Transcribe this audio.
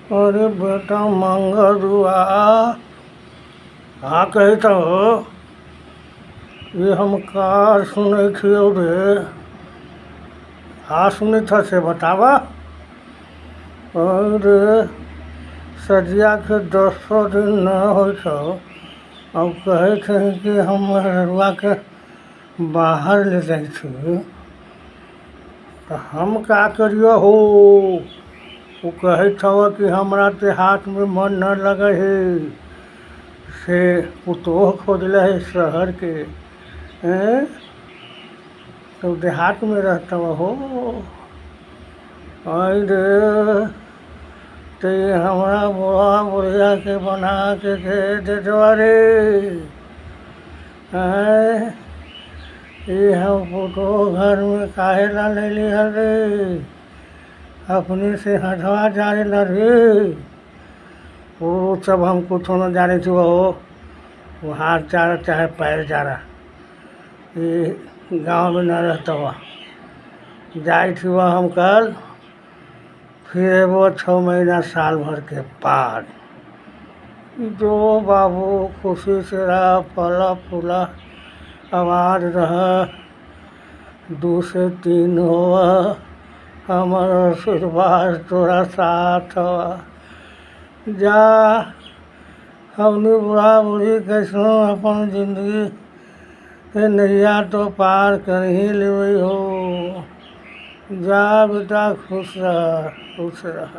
अरे बेटा मंगरुआ, हाँ कही तो ये हम का सुनै छियौ रे। हाँ सुनैत ह से बतावा। अरे सजिया के 10 दिन न होइ छौ, अब कहै छै कि हम मेहररुआ के बाहर ले जाइ छी, त हम का करियो हो। उ कहैत हव कि हमरा देहात में मन न लगै हे, से पुतोह खोजले है शहर के। हैं तो देहात में रहता हो। आई रे ते हमरा बुढ़ा बुढ़िया के बना के दे देतवा रे। हैं ये हम पुतोह घर में काहे ला लैली हल रे, अपने से हथवा जाने ला रे। वो सब हम कुछो न जाने छी हो, वो हाथ जा रहा चाहे पैर जा रहा, ये गाँव में न रहतवा। जाई थी वह हम कल, फिर एबो 6 महीना साल भर के बाद। जो बाबू खुशी से रह, फला फूला आबाद रह, 2 से 3 होवा, हमर आशीर्वाद तोरा साथ हवा। जा हमनी बुढ़ा बुढ़ी कैसनो अपन जिंदगी के नैया तो पार कर ही लेवई हो। जा बेटा खुश रह, खुश रह।